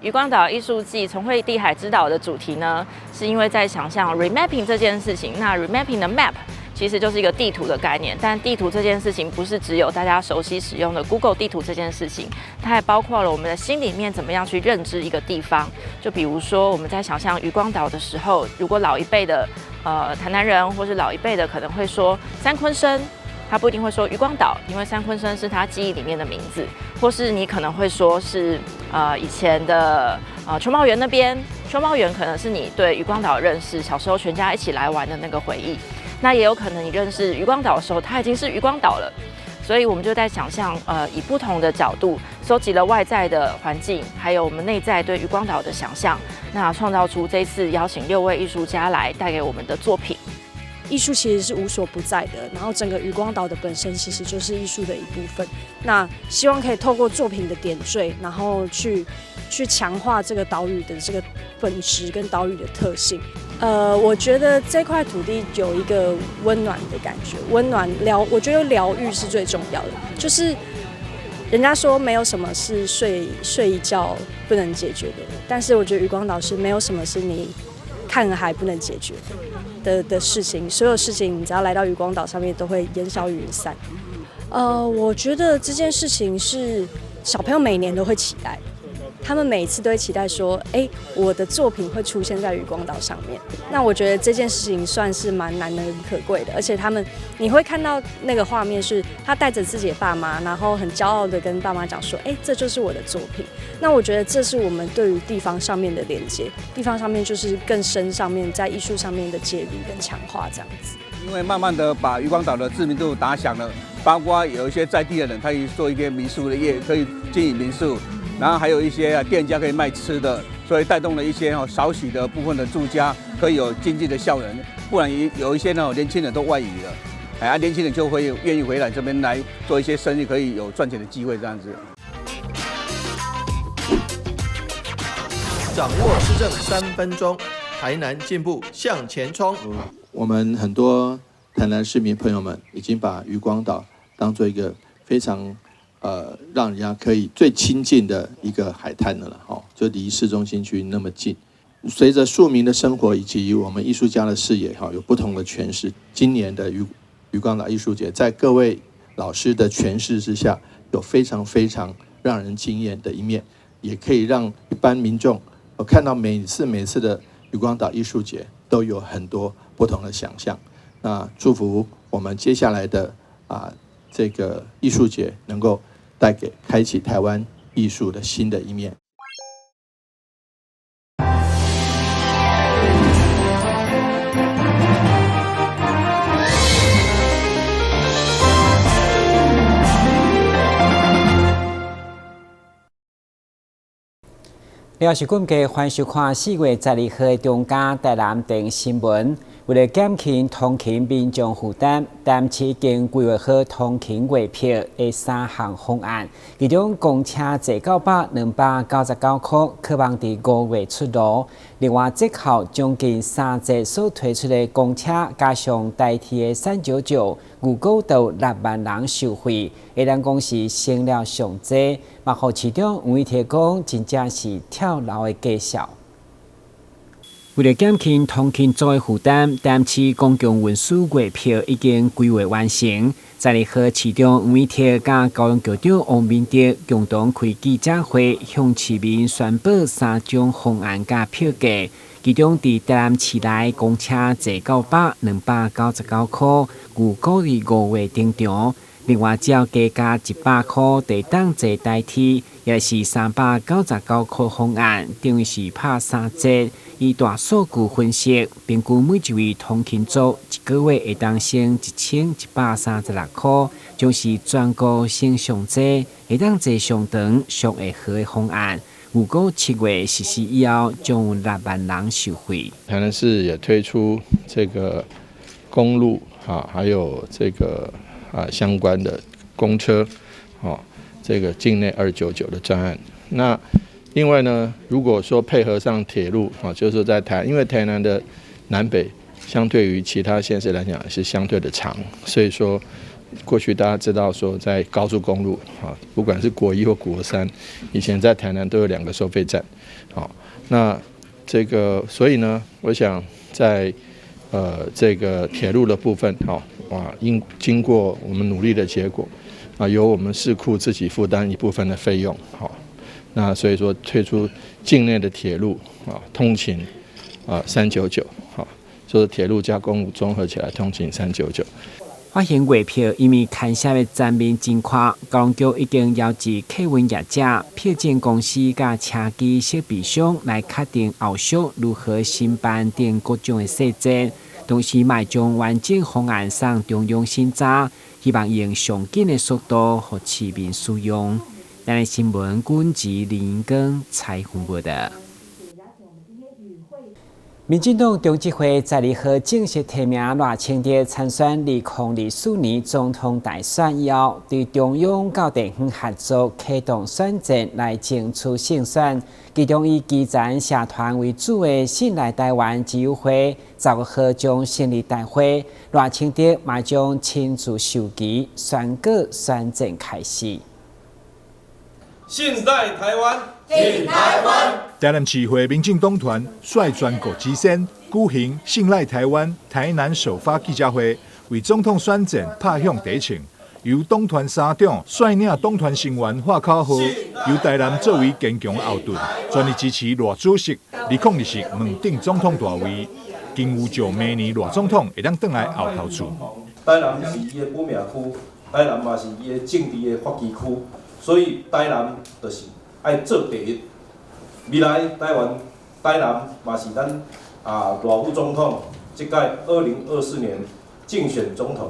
漁光島藝術季重繪地海之島的主題呢，是因為在想象 remapping 這件事情。那 remapping 的 map 其實就是一個地圖的概念，但地圖這件事情不是只有大家熟悉使用的 Google 地圖這件事情，它還包括了我們的心裡面怎麼樣去認知一個地方。就比如說我們在想象漁光島的時候，如果老一輩的台南人或是老一輩的可能會說三鯤鯓，他不一定會說漁光島，因為三鯤鯓是他記憶裡面的名字，或是你可能會說是以前的秋茂園那邊，秋茂園可能是你對漁光島的認識，小時候全家一起來玩的那個回憶。那也有可能你認識漁光島的時候，它已經是漁光島了。所以我們就在想象，以不同的角度收集了外在的環境，還有我們內在對漁光島的想象，那創造出這次邀請6位藝術家來帶給我們的作品。藝術其實是無所不在的，然後整個漁光島的本身其實就是藝術的一部分。那希望可以透過作品的點綴，然後去強化這個島嶼的這個本質跟島嶼的特性。我覺得這塊土地有一個溫暖的感覺，溫暖療，我覺得療癒是最重要的。就是人家說沒有什麼是睡一覺不能解決的，但是我覺得漁光島是沒有什麼是你看海不能解決的事情，所有事情你只要來到漁光島上面，都會煙消雲散。我覺得這件事情是小朋友每年都會期待，他們每次都會期待說，欸，我的作品會出現在漁光島上面。那我覺得這件事情算是蠻難能可貴的，而且他們你會看到那個畫面，是他帶着自己的爸媽，然後很驕傲的跟爸媽講說，欸，這就是我的作品。那我覺得這是我們對於地方上面的連接，地方上面就是更深上面在藝術上面的介入跟強化這樣子。因為慢慢的把漁光島的知名度打響了，包括有一些在地的人，他可以做一些民宿的業，可以經營民宿，然後還有一些店家可以賣吃的，所以帶動了一些少許的部分的住家可以有經濟的效能。不然有一些呢年輕人都外移了，哎，年輕人就會願意回來這邊來做一些生意，可以有賺錢的機會這樣子。掌握市政3分鐘，台南進步向前衝。我們很多台南市民朋友們已經把漁光島當做一個非常讓人家可以最親近的一個海灘的了，就離市中心區那麼近。隨着庶民的生活以及我們藝術家的視野，有不同的詮釋。今年的漁光島藝術節，在各位老師的詮釋之下，有非常非常讓人驚豔的一面，也可以讓一般民眾看到每次每次的漁光島藝術節都有很多不同的想象。那祝福我們接下來的這個藝術節能夠帶給開啟台灣藝術的新的一面。了是今日歡迎收看4月12號的中嘉台南電新聞。為了減輕通勤民眾負擔，台南市已經規劃好通勤月票的三項方案，其中公車坐到飽299塊，可望佇5月出爐。另外，折扣將近3折所推出的公車，加上台鐵的399，預估到6萬人受惠，會當講是省了上濟。嘛，予市長黃偉哲講，真正是跳樓的績效。為了減輕通勤族的負擔，台南市公共運輸月票已經規劃完成。12號，市長黃偉哲佮交通局長王明德共同開記者會，向市民宣布三種方案佮票價。其中，佇台南市內公車坐到飽299塊，預估佇5月登場。另外，只要加價100塊，就會當坐台鐵，也是399塊方案，等於是拍3折。以大數據分析，平均每一位通勤族一個月會當省1136塊，將是全國省上濟，會當坐上長上會好的方案。預估7月實施以後，將有6萬人受惠。台南市也推出這個公路啊，還有這個相關的公車，這個境內299的專案。那另外呢，如果說配合上鐵路啊，就是在台，因為台南的南北相對於其他縣市來講是相對的長，所以說過去大家知道說，在高速公路啊，不管是國一或國三，以前在台南都有兩個收費站。好，那這個所以呢，我想在這個鐵路的部分，哈，哇，因經過我們努力的結果，啊，由我們市庫自己負擔一部分的費用，好，那所以說推出境內的鐵路啊，通勤啊三九九，好，就是鐵路加公路綜合起來通勤三九九。發行月票，因為牽涉的層面真寬，交通局已經邀集客運業者、票證公司佮車機設備商來確定後續如何申辦等各種的細節，同時嘛將完整方案送中央審查，希望用上緊的速度予市民使用。台南新聞軍籍林根采訪報導。民進黨中執會12號正式提名賴清德參選2024年總統大選以後，對中央到地方合作啟動選戰來爭取勝選。其中以基層社團為主的信賴臺灣之友會15號將成立大會，賴清德嘛將親自授旗宣告選戰開始。信賴臺灣，挺臺灣。台南市會民進黨團率全國之先舉行信賴臺灣台南首發記者會，為總統選戰拍響第一槍。由黨團三長率領黨團成員喊口號，由台南作為堅強後盾，全力支持賴主席2024問鼎總統大位。更預祝明年賴總統會當轉來後頭厝。台南是伊的本命區，台南嘛是伊的政治的發基區，所以台南就是愛做第一。未來台灣台南嘛是咱啊賴副總統這屆2024年競選總統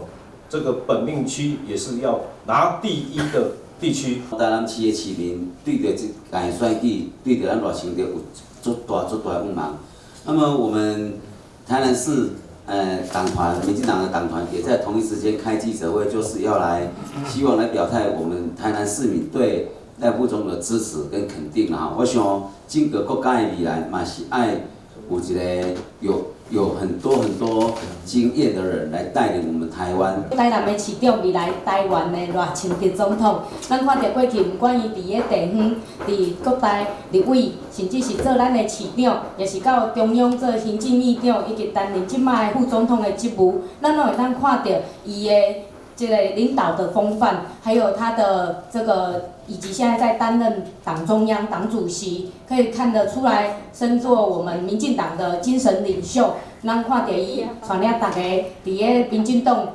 這個本命區，也是要拿第一的地區。台南市的市民對著這屆選舉，對著咱賴清德有足大足大的願望。那麼我們台南市黨團，民進黨的黨團也在同一時間開記者會，就是要來希望來表態我們台南市民對賴副總的支持跟肯定啊！我想整個國家的未來嘛是愛有一個有很多很多經驗的人來帶領我們台灣。台南的市長，未來台灣的賴清德總統，咱看著過去，毋管伊佇个地方、佇國大立委，甚至是做咱的市長，也是到中央做行政院長，以及擔任這擺的副總統的職務，咱攏會當看著伊的這個領導的風範，還有他的這個，以及現在在擔任黨中央黨主席，可以看得出來，身作我們民進黨的精神領袖，咱看著伊帶領大家佇个民進黨，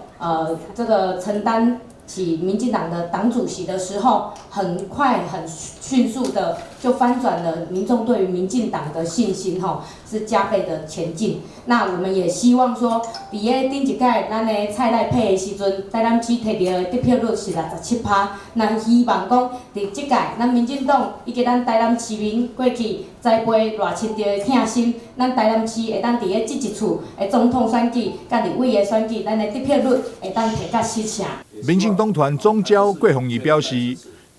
這個承擔起民進黨的黨主席的時候，很快很迅速的就翻轉了民眾對於民進黨的信心，吼，是加倍的前進。那我們也希望說，佇个頂一屆咱的蔡賴配的時陣，台南市提著的得票率是67%。那希望講，佇這屆咱民進黨以及咱台南市民過去栽培賴清德的疼心，咱台南市會當佇个這一次的總統選舉、佮立委的選舉，咱的得票率會當提甲四成。民進黨團總召郭鴻儀表示，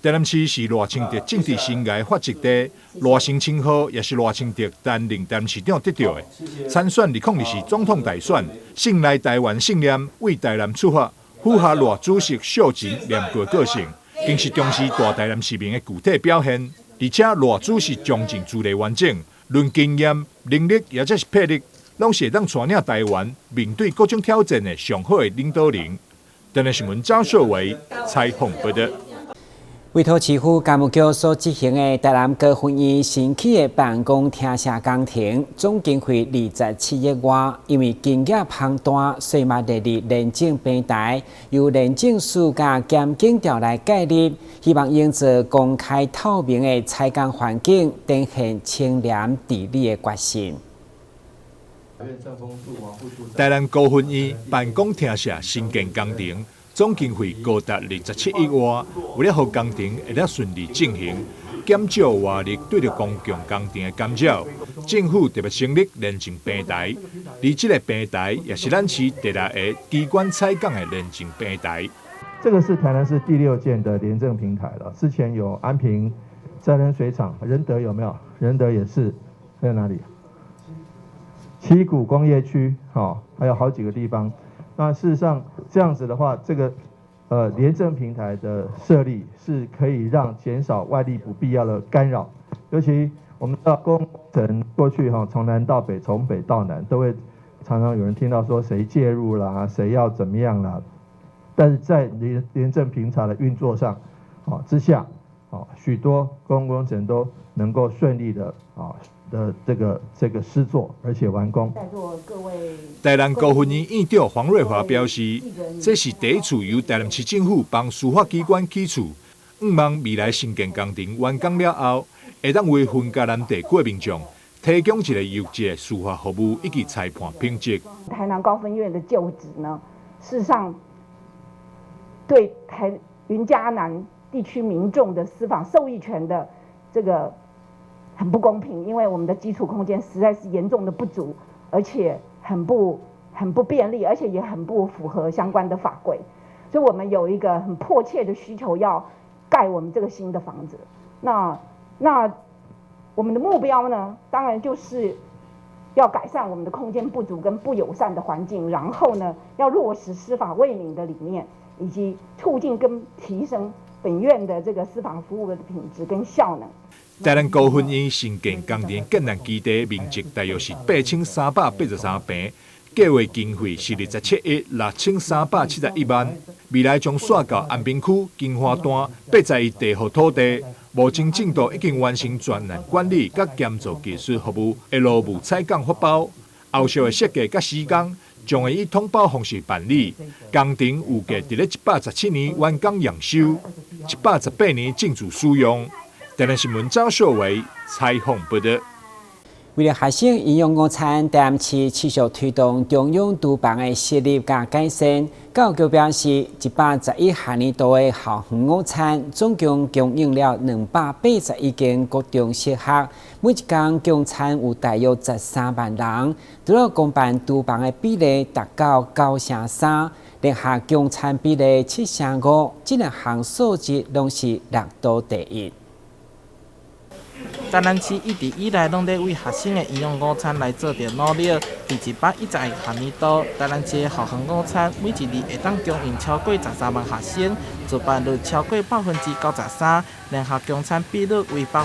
台南市是賴清德政治生涯發跡地，賴姓稱號也是賴清德擔任台南市長得著的。參選2024總統大選，信賴台灣信念為台南出發，符合賴主席性情念舊個性，更是重視大台南市民的具體表現。而且賴主席從政資歷完整，論經驗、能力，抑者是魄力，攏是會當帶領台灣面對各種挑戰的上好的領導人。台南新聞張碩偉採訪報導。委託市府工務局所執行的台南高分院新起的辦公廳舍工程，總經費27億外，因為金額龐大，所以嘛列入廉政平台，由廉政署佮檢警調來介入，希望營造公開透明的採工環境，展現清廉治理的決心。台南高分院辦公廳舍新建工程，總經費高達27億外，為了予工程會當順利進行，減少外力對著公共工程的干擾，政府特別成立廉政平台，而這個平台也是咱市第六个機關採工的廉政平台。這個是台南市第六件的廉政平台了，之前有安平、再生水廠、仁德有沒有？仁德也是，還有哪裡？七股工業區，好，還有好幾個地方。那事實上這樣子的話，這個廉政平台的設立是可以讓減少外力不必要的干擾，尤其我們的工程過去哈，從南到北，從北到南，都會常常有人聽到說誰介入啦，誰要怎麼樣啦，但是在廉政平台的運作上，啊之下，啊許多公共工程都能夠順利的啊的這個施作，而且完工。台南高分院院長黃瑞華表示，這是第一次由台南市政府幫司法機關起厝，向望未來新建工程完工了後，會當為雲嘉南地區的民眾提供一個優質的司法服務以及裁判品質。台南高分院的舊址呢，事實上對台雲嘉南地區民眾的司法受益權的這個很不公平，因為我們的基礎空間實在是嚴重的不足，而且很不便利，而且也很不符合相關的法規，所以我們有一個很迫切的需求要蓋我們這個新的房子。那我們的目標呢，當然就是要改善我們的空間不足跟不友善的環境，然後呢，要落實司法為民的理念，以及促進跟提升本院的這個司法服務的品質跟效能。台南高分院新建工程建案基地面積大約是8383坪，計劃經費是27億6371萬。未來將徙到安平區金華段81地號土地，目前進度已經完成專案管理佮建造技術服務的勞務採購發包，後續的設計佮施工將會以統包方式辦理。工程預計佇咧117年完工驗收，118年進駐使用。台南新聞張秀維採訪報道。為了學生營養午餐，台南市持續推動中央廚房的設立佮改善。教育局表示，111學年度的校園午餐總共供應了281間國中小學，每一工供餐有大約13萬人。除了公辦廚房的比例達到9成3，聯合供餐比例7成5，這兩項數字攏是六都第一。台南市一直以來攏咧為學生的營養午餐來做著努力。佇111學年度，台南市的校園午餐每一日會當供應超過13萬學生，自辦率超過93%，聯合供餐比率為75%，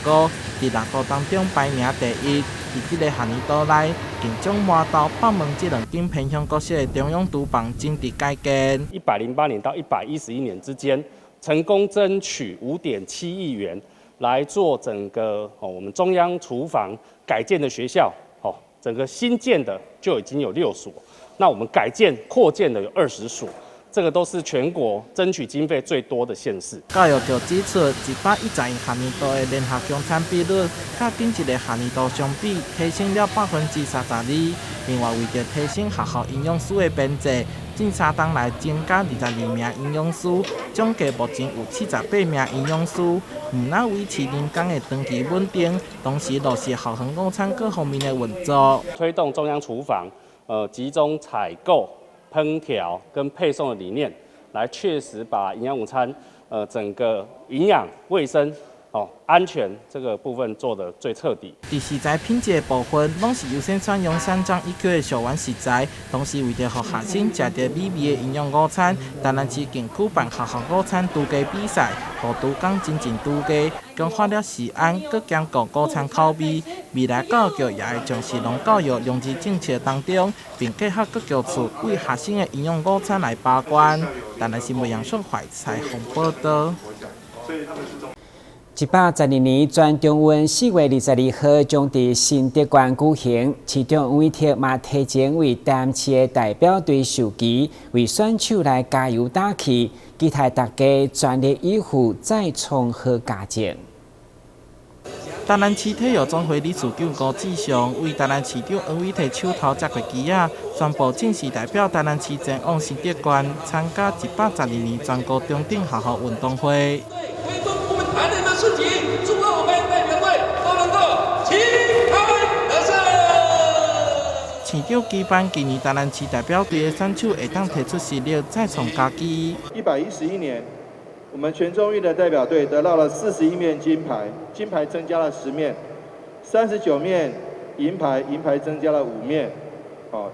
佇六都當中排名第一。佇這个學年度內，更將饃頭、北門這兩間偏鄉國小的中央廚房整治改建。108年到111年之間，成功爭取5.7億元。來做整個哦，我們中央廚房改建的學校哦，整個新建的就已經有6所，那我們改建擴建的有20所，這個都是全國爭取經費最多的縣市。教育局指出，111學年度的聯合供餐比率，佮頂一个學年度相比，提升了32%。另外，為著提升學校營養師的編制，近3冬來增加22名營養師，總計目前有78名營養師。毋但維持人工的長期穩定，同時落實校園午餐各方面的運作。推動中央廚房，集中採購、烹調跟配送的理念，來確實把營養午餐，整個營養衛生、安全這個部分做得最徹底。佇食材品質的部分，攏是優先選用散裝 EQ 的校園食材，同時為著予學生食著美味的營養午餐，台南市更舉辦學校午餐廚藝比賽，予廚工精進廚藝，強化了食安，閣兼顧午餐口味。未來教育局也會將食農教育融入政策當中，並結合各局處為學生的營養午餐來把關。台南新聞楊淑懷採訪報導。112年全中運4月22號將佇新竹縣舉行，市長魏特嘛提前為台南市的代表隊授旗，為選手來加油打氣，期待大家全力以赴，再創好佳績。台南市體育總會理事長吳志祥為台南市長黃偉哲手頭接過旗仔，宣布正式代表台南市前往新竹縣參加112年全國中等學校運動會。市旗，祝賀我們代表隊都能夠旗開得勝。市長期盼今年台南市代表隊的選手會當提出實力，再創佳績。111年，我們全中運的代表隊得到了41面金牌，金牌增加了10面，39面銀牌，銀牌增加了5面，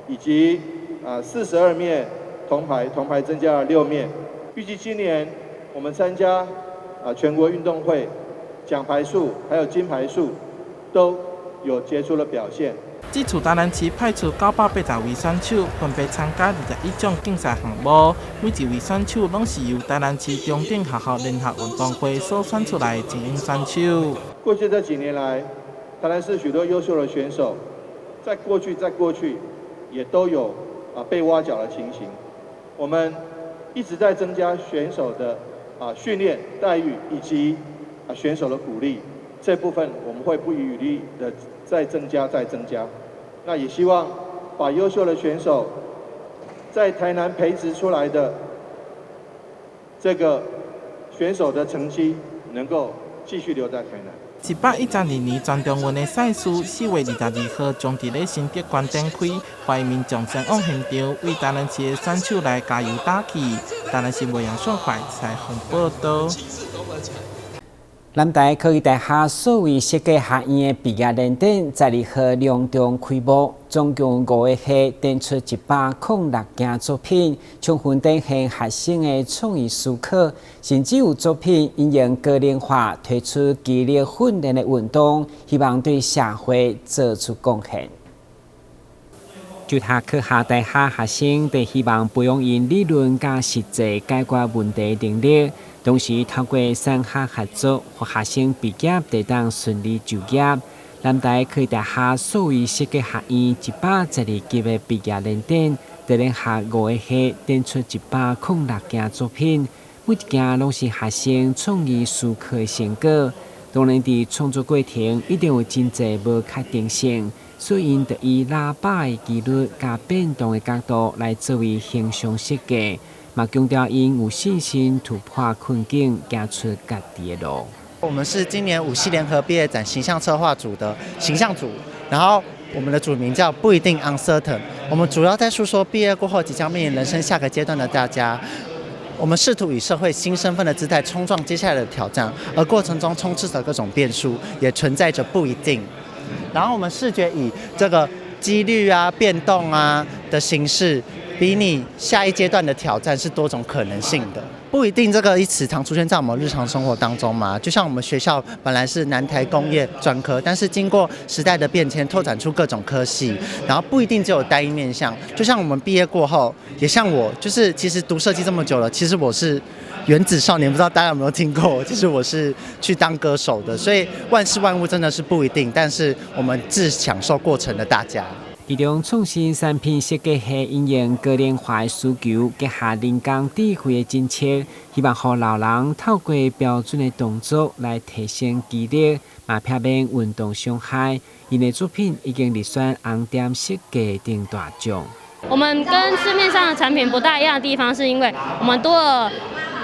以及42面銅牌，銅牌增加了6面。預計今年我們參加全國運動會，獎牌數還有金牌數都有傑出的表現。這次台南市派出980位選手，分別參加21種競賽項目。每一位選手攏是由台南市中等學校聯合運動會所選出來的精英選手。過去這幾年來，台南市許多優秀的選手，在過去也都有被挖角的情形。我們一直在增加選手的訓練待遇以及選手的鼓勵，這部分我們會不遺餘力的再增加再增加。那也希望把優秀的選手在台南培植出來的這個選手的成績能夠繼續留在台南。112年全中運的賽事，4月22號將佇咧新竹縣展開，歡迎民眾前往現場為台南市的選手來加油打氣。台南新聞楊秀懷採訪報導。南台科技大學數位設計學院的畢業聯展，12號隆重開幕，總共五個系展出106件作品，充分展現學生的創意思考，甚至有作品因應高齡化推出肌力訓練的運動，希望對社會做出貢獻。就讀科學大學學生，就希望培養𪜶理論佮實際解決問題能力。同時透過產學合作，予學生畢業會當順利就業。南台科技大學數位設計學院112級的畢業聯展，佇連續五個系展出106件作品，每一件攏是學生創意思考的成果。當然，佇創作過程一定有真濟無確定性，所以𪜶就以喇叭的機率佮變動的角度來作為形象設計。嘛強調𪜶有信心突破困境，行出家己的路。我們是今年五系聯合畢業展形象策劃組的形象組，然後我們的組名叫不一定 uncertain。我們主要在訴說畢業過後即將面臨人生下個階段的大家。我們試圖以社會新身份的姿態衝撞接下來的挑戰，而過程中充斥着各種變數，也存在着不一定。然後我們視覺以這個幾率啊、變動啊的形式，比擬下一階段的挑戰是多種可能性的。不一定這個一詞常出現在我們日常生活當中嘛。就像我們學校本來是南台工業專科，但是經過時代的變遷，拓展出各種科系，然後不一定只有單一面向。就像我們畢業過後，也像我，就是其實讀設計這麼久了，其實我是原子少年，不知道大家有沒有聽過？其實我是去當歌手的，所以萬事萬物真的是不一定，但是我們是享受過程的大家。其中創新產品設計系因應高齡化的需求，結合人工智慧的偵測，希望予老人透過標準的動作來提升肌力，嘛避免運動傷害。𪜶的作品已經入選紅點設計等大獎。我們跟市面上的產品不大一樣的地方，是因為我們多了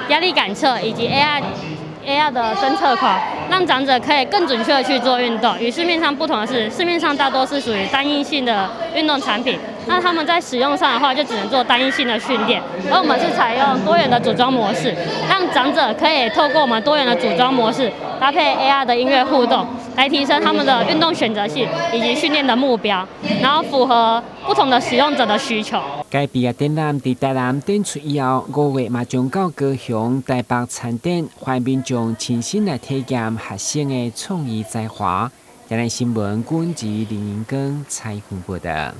壓力感測以及 AR 的偵測框，讓長者可以更準確的去做運動。與市面上不同的是，市面上大多是屬於單一性的運動產品，那他們在使用上的話，就只能做單一性的訓練。而我們是採用多元的組裝模式，讓長者可以透過我們多元的組裝模式，搭配 AR 的音樂互動，來提升他們的運動選擇性以及訓練的目標，然後符合不同的使用者的需求。該畢業展覽佇台南展出以後，5月嘛將到高雄、台北參展，歡迎民眾親身來體驗學生的創意才華。台南新聞，軍籍林英光採訪報導。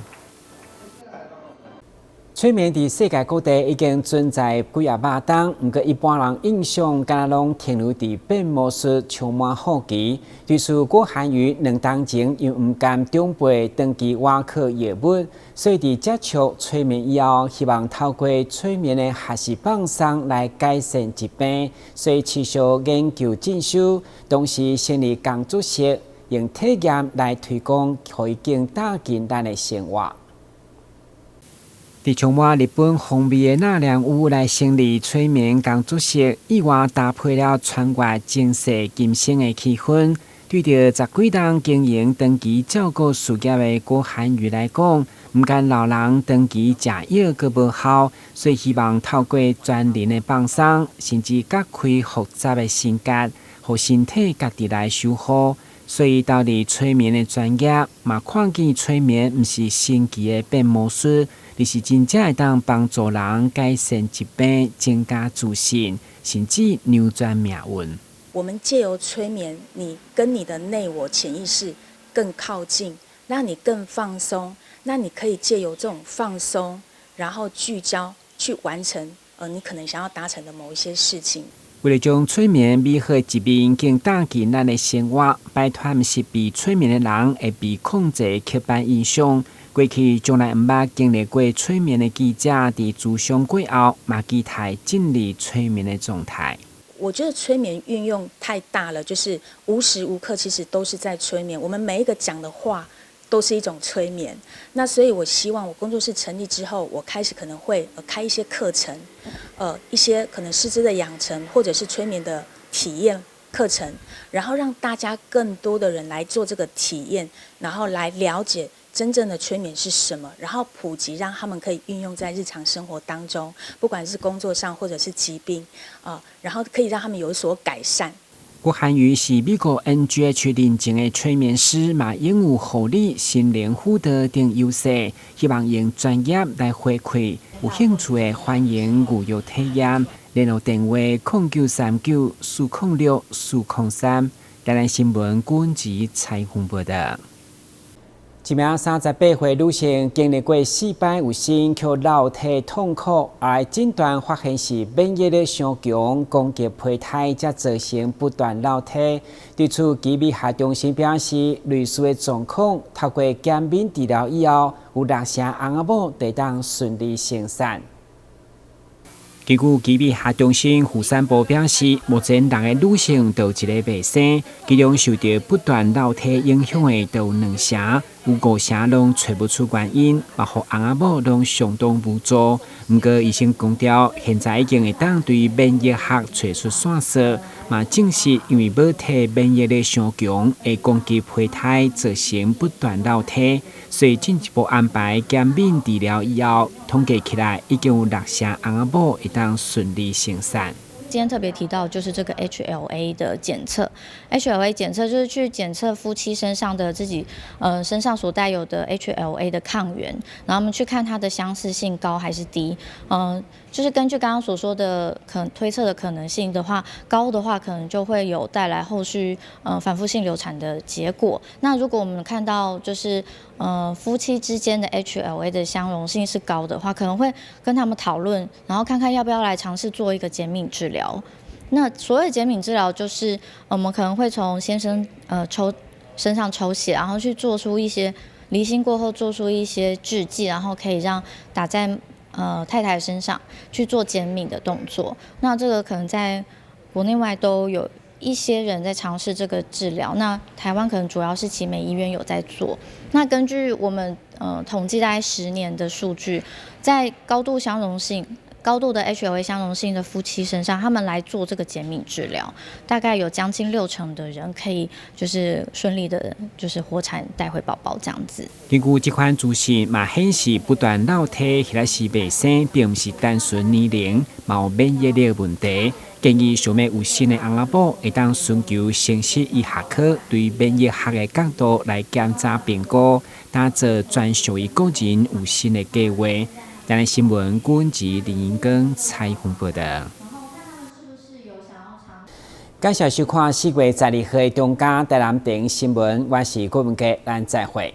催眠佇世界各地已經存在幾仔百冬，毋過一般人印象敢若攏停留佇變魔術充滿好奇。對此，郭韓瑜2冬前因毋甘長輩長期倚靠藥物，所以佇接觸催眠以後，希望透過催眠的學習放鬆來改善疾病，所以持續研究進修，同時成立工作室，用體驗來推廣，予伊更貼近咱的生活。佇充滿日本風味的納涼屋來成立催眠工作室，意外搭配了穿越前世今生的氣氛。對著十幾冬經營長期照顧事業的郭韓瑜來講，毋甘老人長期食藥閣無效，所以希望透過全人的放鬆，甚至割開複雜的心結，予身體家己來修復。所以投入催眠的專業，嘛看見催眠毋是神奇的變魔術。而是真正會當幫助人改善疾病、增加自信，甚至扭轉命運。我們借由催眠，你跟你的內我潛意識更靠近，讓你更放鬆。那你可以借由這種放鬆，然後聚焦去完成，你可能想要達成的某一些事情。為了將催眠美好一面更帶進咱的生活，擺脫毋是被催眠的人會被控制刻板印象。過去從來毋捌經歷過催眠的記者，佇諮商過後，嘛期待進入催眠的狀態。我覺得催眠運用太大了，就是無時無刻其實都是在催眠。我們每一個講的話都是一種催眠。那所以我希望我工作室成立之後，我開始可能會開一些課程，一些可能師資的養成，或者是催眠的體驗課程，然後讓大家更多的人來做這個體驗，然後來了解真正的催眠是什麼，然後普及，讓他們可以運用在日常生活當中，不管是工作上或者是疾病啊，然後可以讓他們有所改善。郭涵瑜是美國 NGH 認證的催眠師，嘛擁有護理、心靈輔導等優勢，希望用專業來回饋有興趣的，歡迎預約體驗。聯絡電話：0939-406-403。台南新聞君子採訪報道。一名38歲女性經歷過四擺有生，予漏體痛苦，後診斷發現是免疫力傷強，攻擊胚胎，才造成不斷漏體。對此，奇美學中心表示，類似的狀況，透過減敏治療以後，有六成翁仔某會當順利生產。根據奇美學中心婦產部表示，目前六个女性就一个袂生，其中受著不斷漏體影響的就有兩成，有五成攏揣無出原因，嘛予翁仔某攏相當無助。毋過醫生強調，現在已經會當對免疫學揣出線索，嘛證實因為母體免疫力傷強，會攻擊胚胎，造成不斷漏體，所以進一步安排減敏治療以後，統計起來已經有六成翁仔某會當順利生產。今天特別提到就是這個 HLA 的檢測，HLA 檢測就是去檢測夫妻身上的自己，身上所帶有的 HLA 的抗原，然後我們去看它的相似性高還是低，就是根據剛剛所說的可推測的可能性的話，高的話可能就會有帶來後續，反覆性流產的結果。那如果我們看到就是，夫妻之間的 HLA 的相容性是高的話，可能會跟他們討論，然後看看要不要來嘗試做一個減敏治療。那所謂減敏治療，就是我們可能會從先生抽身上抽血，然後去做出一些離心過後做出一些製劑，然後可以讓打在太太身上去做減敏的動作。那這個可能在國內外都有一些人在嘗試這個治療。那台灣可能主要是奇美醫院有在做。那根據我們統計大概10年的數據，在高度相容性、高度的 HLA 相容性的夫妻身上，他們來做這個減敏治療，大概有將近六成的人可以就是順利的，就是活產帶回寶寶這樣子。根據這款資訊，嘛顯示不斷漏體或者是袂生，並毋是單純年齡，嘛有免疫力問題。建議想欲有身的翁仔某會當尋求生殖醫學科對免疫學的角度來檢查評估，打造專屬於個人有身的計劃。台南新聞，阮子林英光採訪報道。感謝收看4月12號的中嘉台南電新聞，我是郭文傑，咱再會。